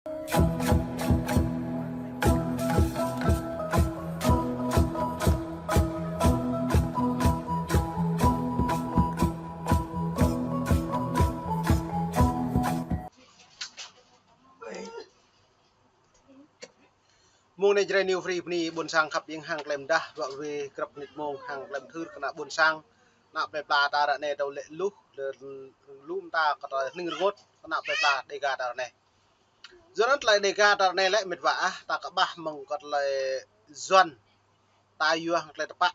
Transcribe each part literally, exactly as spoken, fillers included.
Mông anai Jrai New Free bơni ƀôn sang khăp ƀing hăng klem dah, ruă ruê grăp mơnit mông hăng klem thưr kơ ană ƀôn sang, ană plơi pla ta ră anai tơl lĕ luh, lĕ lu mơta kơ tơlơi hning rơngot kơ ană plơi pla Dega ta ră anai. Yua anŭn tơlơi Dega ta ră anai lĕ met wa ah, ta kơƀah mơ̆ng kơ tơlơi Yuan ta yua hăng tơlơi tơpă,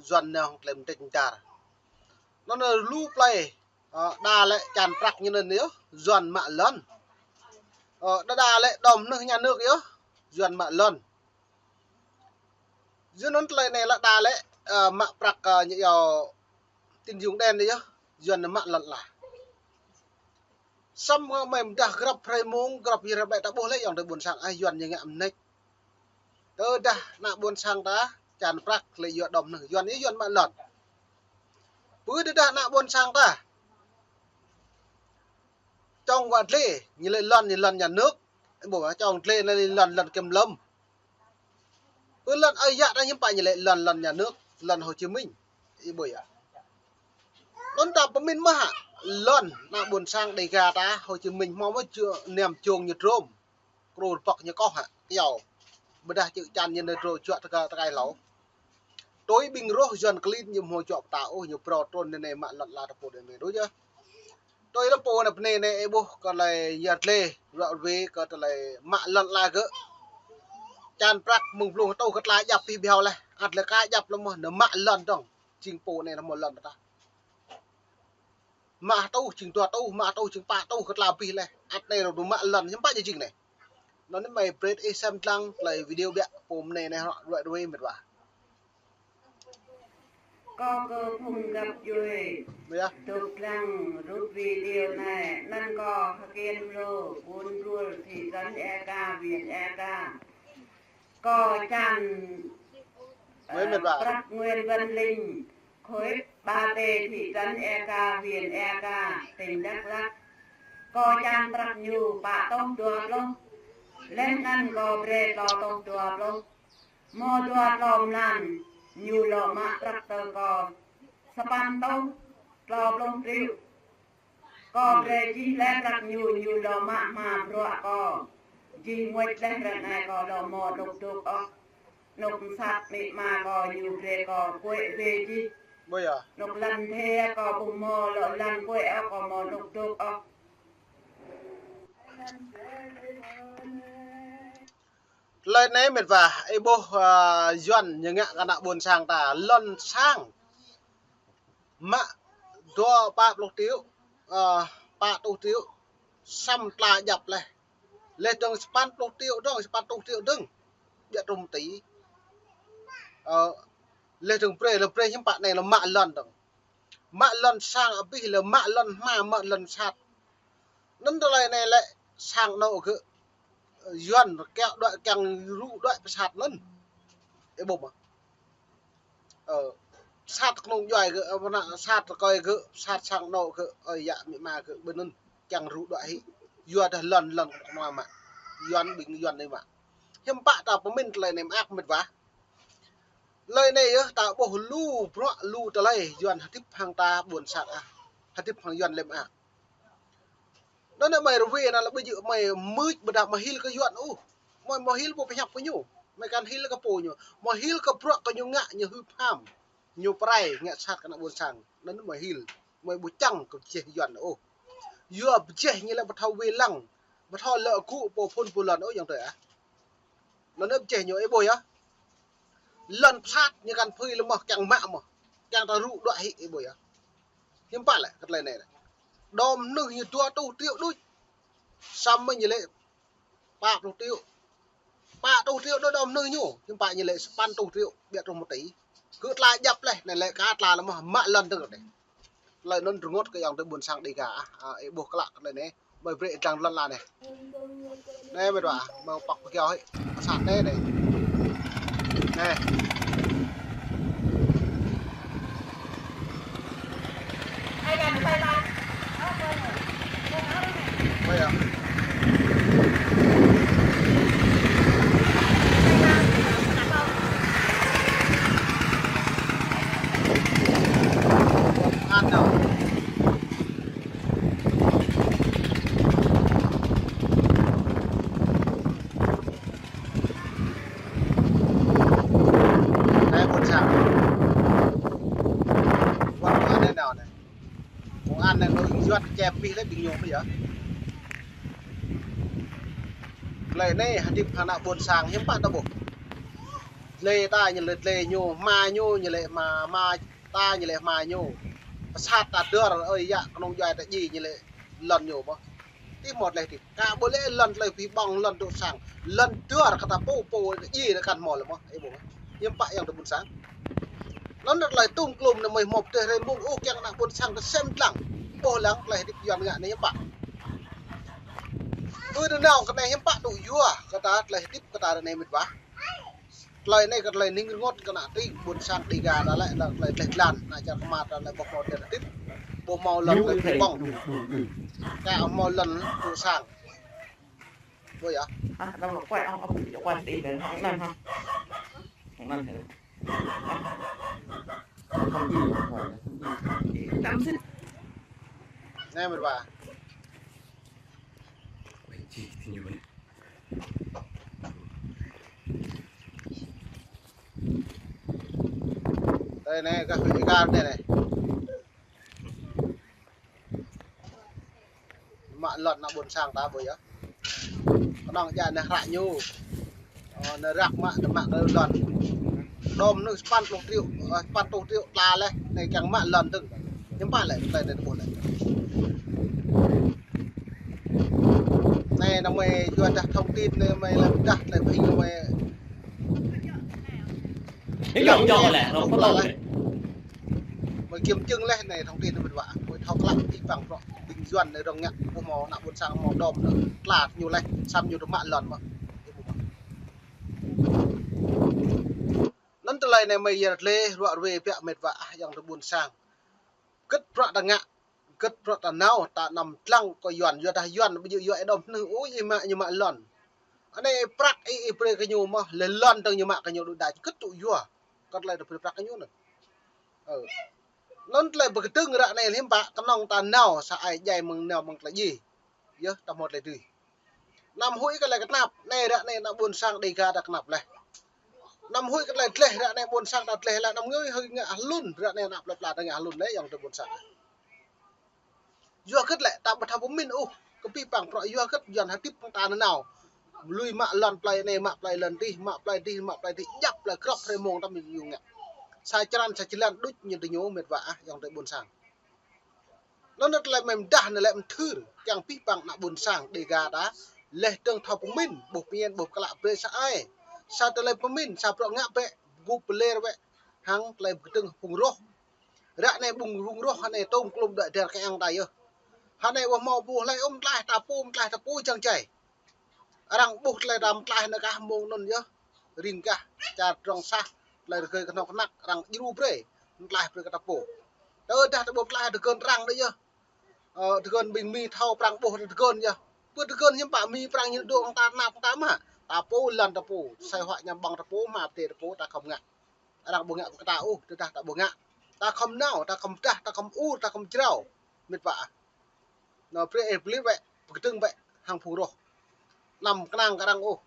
Yuan nao hăng tơlơi mơdĕč mơdar. Anŭn lu plơi, ơ, đa lĕ čan prăk ñu anŭn yơh, Yuan mă lŏn. Ơ, đa đa lĕ đom hnưh nhà nước yơh, Yuan mă lŏn. Yua anŭn tơlơi anai lĕ đa lĕ, ơ, mă prăk, ơ, ñu yua tín dụng đen yơh, Yuan mă lŏn lah. Samơ̆ mơ̆ mơdah grăp hrơi mông, grăp yơh grăp lĕ ta ƀuh lĕ yŏng tơ ƀôn sang ah, Yuan ñu ngă mơneč. Tơdah ană ƀôn sang ta čan prăk lĕ yua đom hnưh, Yuan yơh Yuan mă lŏn. Pơ tơdah ană ƀôn sang ta čong wă dlê, ñu lĕ lŏn, ñu lŏn nhà nước. Ƀu čong dlê anai lŏn, lŏn kiểm lâm. Pơ lŏn ơi yă ta hiư̆m pă ñu lĕ lŏn, lŏn nhà nước, lŏn Hồ Chí Minh. Ih ƀuh yơh. Anŭn ta pơmĭn mơ̆ hă, lŏn ană ƀôn sang Dega ta Hồ Chí Minh hmâo mơ̆ jơ-, niam jông ñu drôm. Krô rơbŏk ñu koh hă, kyâo. Ƀôdah čư̆ čan ñu anai drô juă tơkai, tơkai hlâo. Tui ƀing roh Yuan klin ñu hmâo juă pơtao ôh, ñu phrâo trŭn anai anai mă lŏn la ta pô anai anai đôč yơh. Tui lăm pô anai bơnai anai ih ƀuh kơ tơlơi yua dlê, ruă ruê kơ tơlơi mă lŏn la gơ̆. Čan prăk mơ̆ng blung hơtuh kơ tla djăp abih ƀiă laih. Ăt lĕ ka djăp lăm mơ̆, ñu mă lŏn dơ̆ng. Jing pô anai lăm mơ̆ lŏn ta. Mă hơtuh jing dua rơtuh, mă hơtuh jing pă rơtuh kơ tla abih laih. Ăt anai rơnŭk mă lŏn, hiư̆m pă ñu jing anai. Anŭn anai mơi brơi ih sem dlăng tơlơi video biă pô bơnai anai ruă ruê met wa. Kâo kơ phung găp djuai. Ƀu yơh. Dŏ lăng rup video anai, anăn kâo Hơkiên Mlô, ƀuôn Ruôl, thị trấn Eka, huyện Eka. Kâo čan, ơ, prăk Nguyễn Văn Linh, khối ba T, thị trấn Eka, huyện Eka, tỉnh Đắk Lắk. Kâo čan prăk ñu pă rơtuh dua pluh. Laih anăn kâo brơi klâo rơtuh dua pluh. Hmâo dua klâo mlan, ñu lŏ mă prăk tơ kâo sapăn rơtuh klâo pluh triệu. Kâo brơi jih laih prăk ñu, ñu lŏ mă hma bruă kâo. Jih mơ̆ laih ră anai kâo lŏ hmâo anôk dŏ ôh. Anôk mơsat amĭ ama kâo ñu brơi kâo kuĕ wê jih. Ƀu yơh. Anôk lăn thê kâo ƀu hmâo lŏ lăn kuĕ ôh, kâo hmâo anôk dŏ ôh. Tơlơi anai met wa, ih ƀuh, ơ, Yuan ñu ngă kơ ană ƀôn sang ta, lŏn sang. Mă dua pă pluh triệu, ơ, pă rơtuh triệu, samơ̆ tla djăp laih. Laih dơ̆ng sapăn pluh triệu dơ̆ng, sapăn rơtuh triệu dơ̆ng. Ƀiă truh một tỷ. Ơ, laih dơ̆ng brơi, lŏ brơi hiư̆m pă anai lŏ mă lŏn dơ̆ng. Mă lŏn sang abih lŏ mă lŏn hma, mă lŏn sat. Anŭn tơlơi anai lĕ sang anŏ gơ̆, Yuan kiăng đuaĭ, kiăng rŭ đuaĭ pơsat anŭn. Ih ƀuh mơ̆. Ơ, sat kơnung djuai gơ̆, ơ, ană sat rơkơi gơ̆, sat sang anŏ gơ̆, ơi yă amĭ ama gơ̆, ƀơi anŭn kiăng rŭ đuaĭ hĭ. Yua dah lŏn, lŏn kơnua mă. Yuan ƀing Yuan anai mă. Hiư̆m pă ta pơmĭn tơlơi anai mơak met wa. Tơlơi anai yơh ta ƀuh lu bruă lu tơlơi Yuan hơdip hăng ta ƀôn sang ah. Hơdip hăng Yuan lĕ mơak. Anŭn anai mơi rơwê anŭn lĕ ƀu djơ̆ mơi mưč ƀôdah mơi hil kơ Yuan ôh. Mơi, mơi hil pô pơhiăp kơ ñu. Mơi kăn hil kơ pô ñu. Mơi hil kơ bruă kơ ñu ngă, ñu hưp ham. Ñu pơrai ngă sat kơ ană ƀôn sang. Anŭn anai mơi hil. Mơi ƀu čang kơ pơjeh Yuan ôh. Yua pơjeh ñu lĕ ƀu thâo wai lăng. Ƀu thâo lŏ gŭ pô phŭn pô lŏn ôh ayŏng adơi ah. Anŭn anai pơjeh ñu ih ƀuh yơh. Lŏn pơsat ñu kăn phưi lĕ mơ̆, kiăng mă mơ̆. Kiăng ta rŭ đuaĭ hĭ ih ƀuh yơh. Hiư̆m pă lĕ kơ tơlơi anai lĕ. Đom hnưh ñu dua rơtuh triệu đôč. Samơ̆ ñu lĕ pă rơtuh triệu. Pă rơtuh triệu đôč đom hnưh ñu. Hiư̆m pă ñu lĕ sapăn rơtuh triệu, ƀiă truh một tỷ. Gơ̆ tla djăp laih, anai lĕ ka tla lĕ mơ̆, mă lŏn dơ̆ng anai. Tơlơi anŭn rơngot kơ ayŏng adơi ƀôn sang Dega ah, ih ƀuh klă kơ tơlơi anai. Mơi brơi dlăng lŏn la anai. Anai met wa, mơi pŏk pơkiao hĭ. Pơsat anai anai. Anai. Ƀu yơh. Ñu ƀu yơh. Tơlơi anai hơdip hăng ană ƀôn sang hiư̆m pă ta ƀuh. Tơlơi ta ñu lĕ tơlơi ñu, hmua ñu ñu lĕ hmua, hmua ta ñu lĕ hmua ñu. Pơsat ta dơr, ơi yă, kơnung djuai ta djai ñu lĕ lŏn ñu ƀuh. Tih mơ̆ tơlơi hơdip. Kah ƀu lĕ lŏn tơlơi pơhiăp ƀơ̆ng, lŏn tŭ sang. Lŏn dơr kơ ta pô, pô ta djai ta kăn hmâo lĕ mơ̆. Ih ƀuh mơ̆. Hiư̆m pă yang ta ƀôn sang. Lŏn tơlơi tŭm klum anai mơi hmâo pơdeh rai mông ôh kiăng ană ƀôn sang ta sem lăng. Ƀuh lăng tơlơi hơdip Yuan ngă anai hiư̆m pă. Ƀu ta nao kơ anai hiư̆m pă tŭ yua kơ ta tơlơi hơdip kơ ta ră anai mĕt wa. Tơlơi anai kơ tơlơi ning rơngot kơ ană tring ƀôn sang Dega ta lĕ, lŏn tơlơi tơleh tơlan, ană čar kơmă ta lĕ ƀu hmâo tơlơi hơdip. Ƀu hmâo lŏn tơlơi pơhiăp ƀơ̆ng. Kah hmâo lŏn tŭ sang. Ƀuh yơh. Hă, lŏn quay ông, ông quay đi đến hông lăn hả? Hông lăn hả? Anai mĕt wa. Tơlơi anai kah pơhiăp anai anai. Mă lŏn ană ƀôn sang ta ƀuh yơh. Kơnơ̆ng djă anai hră ñu. Ơ, anai răk mă, anai mă kơ lŏn. Đom anai sapăn pluh triệu, ơ, sapăn pluh triệu tla leh, anai kiăng mă lŏn dơ̆ng. Hiư̆m pă lĕ, tơlơi anai ta ƀuh lĕ. Anai, anai mơi yua dah thông tin anai mơi lĕ dah, anai mơi. Ih, yŏng, yŏng lĕ, anŭn kơ tơlơi lĕ. Mơi kiăng čơ̆ng leh anai thông tin anai mĕt wa. Mơi thâo klă pih păng prŏ ƀing Yuan anai rŏng ngă, ƀu hmâo ană ƀôn sang hmâo đom anai tla ñu leh, samơ̆ ñu tŭ mă lŏn mơ̆n. Anŭn tơlơi anai mơi yơh tơlơi ruă ruê biă mĕt wa ah yang ta ƀôn sang. Gĭt prŏ ta ngă, gĭt prŏ ta nao, ta anăm lăng kơ Yuan, yua dah Yuan ƀu djơ̆ yua ih đom anai, ôi ih mă ñu mă lŏn. Anai prăk ih, ih brơi kơ ñu mơ̆, lĕ lŏn dơ̆ng ñu mă kơ ñu đuaĭ đač, gĭt tŭ yua. Kơ tơlơi ta brơi prăk kơ ñu anŭn. Ơ. Anŭn tơlơi pơkơdơ̆ng ră anai hiư̆m pă, kơnơ̆ng ta nao, sa ai djai mơ̆ng nao mơ̆ng tơlơi djai. Yơh, ta hmâo tơlơi dưi. Anăm huĭ kơ tơlơi kơnăp, anai ră anai ană ƀôn sang Dega ta kơnăp leh. Anăm huĭ kơ tơlơi tơleh, ră anai ƀôn sang ta tơleh leh, anăm ngui hơi ngă hlŭn, ră anai ană plơi pla ta ngă hlŭn leh, yang ta ƀôn sang. Yua gĭt lĕ, ta ƀu thâo pơmĭn ôh, kơ pih păng prŏ yua gĭt, Yuan hơdip hăng ta nanao. Lui mă lŏn plơi anai, mă plơi lŏn dih, mă plơi dih, mă plơi dih, djăp plơi krŏp hrơi mông ta mĭn yua ngă. Sa črăn, sa črăn đôč ñu tơ ñu mĕt wa ah, yang ta ƀôn sang. Anŭn tơlơi mơi mơdah anai lĕ mơthưr, kiăng pih păng ană ƀôn sang Dega ta, leh dơ̆ng thâo pơmĭn, ƀuh pơñen, ƀuh pơklă brơi sa ai. Sa tơlơi pơmĭn, sa prŏ ngă bĕ, gŭp pơlêr bĕ, hăng tơlơi pơkơdơ̆ng phung roh. Ră anai ƀing phung roh anai tŭm klum đuaĭ dơr kơ ang ta yơh. Anai ƀu hmâo ƀuh hlơi ôh mơtlaih ta pô, mơtlaih ta pô jăng jai. Arăng ƀuh tơlơi ta mơtlaih anai kah mông anŭn yơh. Ring kah, čar drŏng sah, tơlơi rơgơi kơhnâo kơnăk, arăng djru brơi, mơtlaih brơi kơ ta pô. Tơdah ta ƀu mơtlaih tơgơ̆n arăng đôč yơh. Ơ, tơgơ̆n ƀing Mi thâo prăng ƀuh tơgơ̆n yơh. Pơ tơgơ̆n hiư̆m pă Mi prăng ñu dŏ hăng ta năp hăng ta mă. Ta pô lŏn ta pô, sai huă ñăm ƀơ̆ng ta pô, hmua pơdai ta pô, ta khŏm ngă. Arăng ƀu ngă kơ ta ôh, tơdah ta ƀu ngă. Ta khŏm nao, ta khŏm pơdah, ta khŏm ur, ta khŏm jrao. Mĕt wa ah. Anŭn brơi ih pơlih bĕ, pơkơdơ̆ng bĕ, hăng phung roh. Anăm kơnang kơ arăng ôh.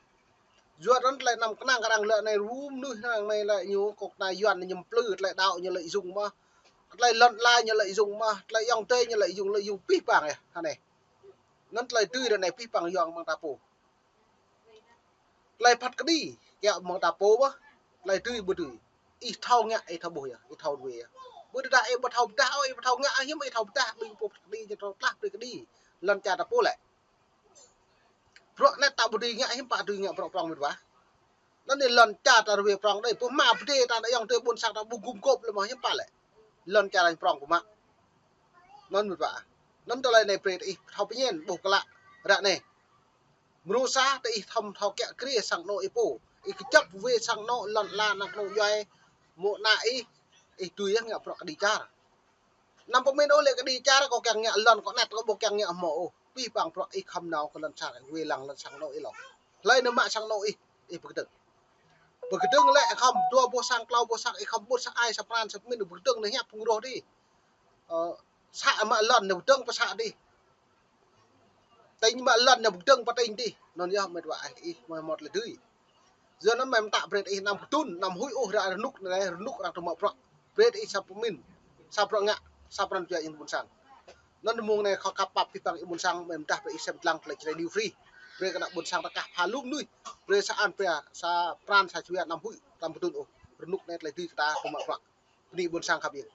Yua anŭn tơlơi anăm kơnang kơ arăng lĕ anai rŭm mơnuih arăng anai lĕ ñu kŏk anai Yuan ñu mplư tơlơi đaŏ ñu lợi dụng mơ̆. Tơlơi lŏn ala ñu lợi dụng mơ̆, tơlơi ayŏng adơi ñu lợi dụng, lợi dụng pih păng yơh, hă anai. Anŭn tơlơi dưi ră anai pih păng yua mơ̆ng ta pô. Tơlơi phat kơđi, kiăng mơ̆ng ta pô ƀơh, tơlơi dưi ƀu dưi. Ih thâo ngă, ih thâo ƀuh yơh, ih thâo ruai yơh. Ƀu tơdah ih ƀu thâo pơdah ôh, ih ƀu thâo ngă, hiư̆m ih thâo pơdah, ƀing pô phat kơđi ñu thâo tlah brơi kơđi. Lŏn čar ta pô lĕ. Bruă anai ta ƀu dưi ngă, hiư̆m pă dưi ngă bruă prŏng mĕt wa. Anŭn anai lŏn čar ta ruai prŏng đơi, pơhmua pơdai ta ană ayŏng adơi ƀôn sang ta ƀu gum gôp lĕ mơ̆ hiư̆m pă lĕ. Lŏn čar ta prŏng pơmă. Anŭn mĕt wa. Anŭn tơlơi anai brơi ih thâo pơñen, ƀuh klă. Ră anai. Mrô sa tơ ih thâo thâo kiă kriê sang anŏ ih pô. Ih kơjăp wai sang anŏ lŏn ala ană kơnung djuai. Mơ̆ ană ih, ih dưi yơh ngă bruă kơđi čar. Anăm pơmĭn ôh lĕ kơđi čar kâo kiăng ngă lŏn kâo anet kâo ƀu kiăng ngă hmâo ôh. Pih păng bruă ih khŏm nao kơ lŏn sang ih wai lăng lŏn sang anŏ ih lŏ. Hlơi nao mă sang anŏ ih, ih pơkơdơ̆ng. Pơkơdơ̆ng lĕ khŏm dua boh sang, klâo boh sang, ih khŏm ƀut sa ai sa pran sa pơmĭn pơkơdơ̆ng nao hiăp phung roh dih. Ơ, să mă lŏn nao pơkơdơ̆ng pơ să dih. Tĭng mă lŏn nao pơkơdơ̆ng pơ tĭng dih. Anŭn yơh mĕt wa ah, ih mơi hmâo tơlơi dưi. Yua anŭn mơi mơtă brơi ih anăm kơdŭn, anăm huĭ ôh ră rơnŭk anai, rơnŭk arăng tŭ mă bruă. Brơi ih sa pơmĭn, sa bruă ngă, sa pran jua yang ƀôn sang. Anŭn mông anai khŏm khăp pap abih bang ƀing ƀôn sang, mơ̆ng tah brơi ih sem lăng tơlơi Jrai New Free. Brơi kơ ană ƀôn sang ta kah pha lung lui. Brơi sa an pia, sa pran, sa jua anăm huĭ, tăm pơtŭn ôh. Rơnŭk anai tơlơi dưi kơ ta pơmă bruă. Bơni ƀôn sang khăp yơh.